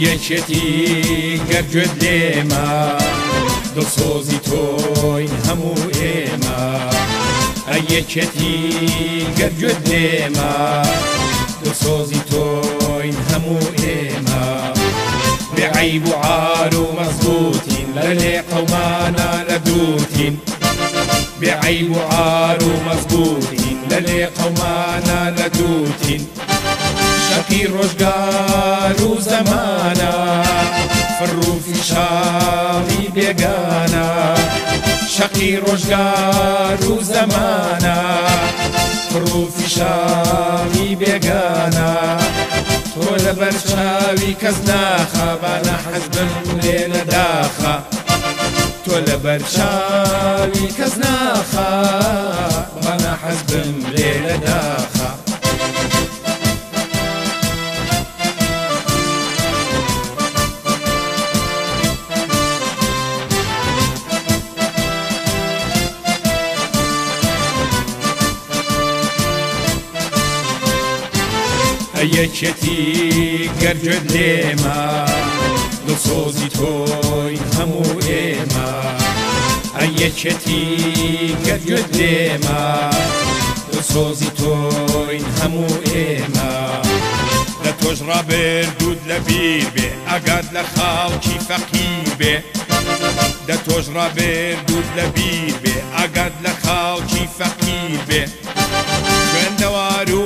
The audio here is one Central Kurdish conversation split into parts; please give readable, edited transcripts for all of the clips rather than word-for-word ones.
یەکێتی گەر گوێت لێما، دڵسۆزی تۆین هەموو ئێمە. ئەی یەکێتی گەر گوێت لێما، دڵسۆزی تۆین هەموو ئێمە. بێ عەیب و عار و مەزبووتین، لە لێ قەومانە لە دووتین. بێ عەیب و عار و مەزبووتین، لە لێ قەومانە لە دووتین. شەقی ڕۆژگار و زەمانە، فڕ و فیشاڵی بێگانە. شەقی ڕۆژگار و زەمانە، فڕ و فیشاڵی بێگانە. تۆ لەبەر چاوی کەس ناخە، با نەحەزبم لێ نەداخە. تۆ لەبەر چاوی کەس ناخە، با نەحەزبم لێ نەداخە. یەکێتی گەر گوێت لێما، دڵسۆزی تۆین هەموو ئێمە. ئەی یەکێتی گەر گوێت لێما، دڵسۆزی تۆین هەموو ئێمە. لە تۆش ڕابردووت لەبیر بێ، ئاگات لە خاڵکی فەقیر بێ. دە تۆش ڕابردووت لەبیر بێ، ئاگات لە خاڵکی فەقیر بێ. خوێندەوار و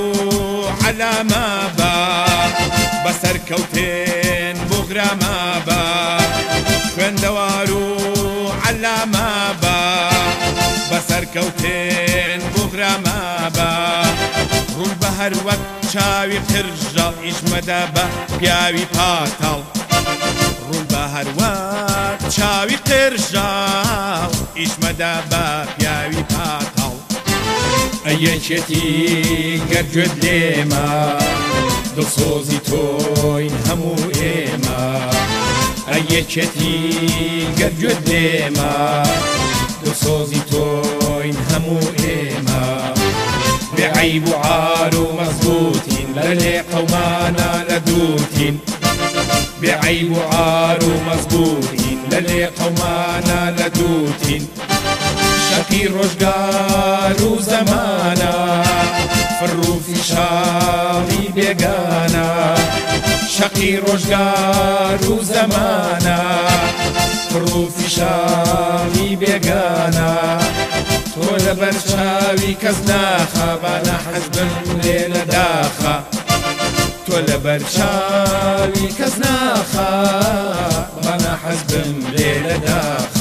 عەلامە بە، بەسەر کەوتێن بوغرامە بە. خوێندەوار و عەلامە بە، بەسەر کەوتێن بوغرامە بە. ڕوون بە هەر وەک چاوی قرژاڵ، ئیش مەدە بە پیاوی پاتاڵ. ڕوون بە هەر وەک چاوی قرژاڵ، ئیش مەدە بە پیاوی پاتاڵ. ئەی یەکێتی گەر گوێت لێما، دڵسۆزی تۆین هەموو ئێمە. ئەی یەکێتی گەر گوێت لێما، دڵسۆزی تۆین هەموو ئێمە. بێ عەیب و عار و مەزبووتین، لە لێ قەومانە لە دووتین. بێ عەیب و عار و مەزبووتین، لە لێ قەومانە لە دووتین. شەقی ڕۆژگار و زەمانە، فڕ و فیشاڵی بێگانە. شەقی ڕۆژگار و زەمانە، فڕ و فیشاڵی بێگانە. تۆ لەبەر چاوی کەس ناخە، با نەحەزبم لێ نەداخە. تۆ لەبەر چاوی کەس ناخە، با نەحەزبم لێ نەداخە.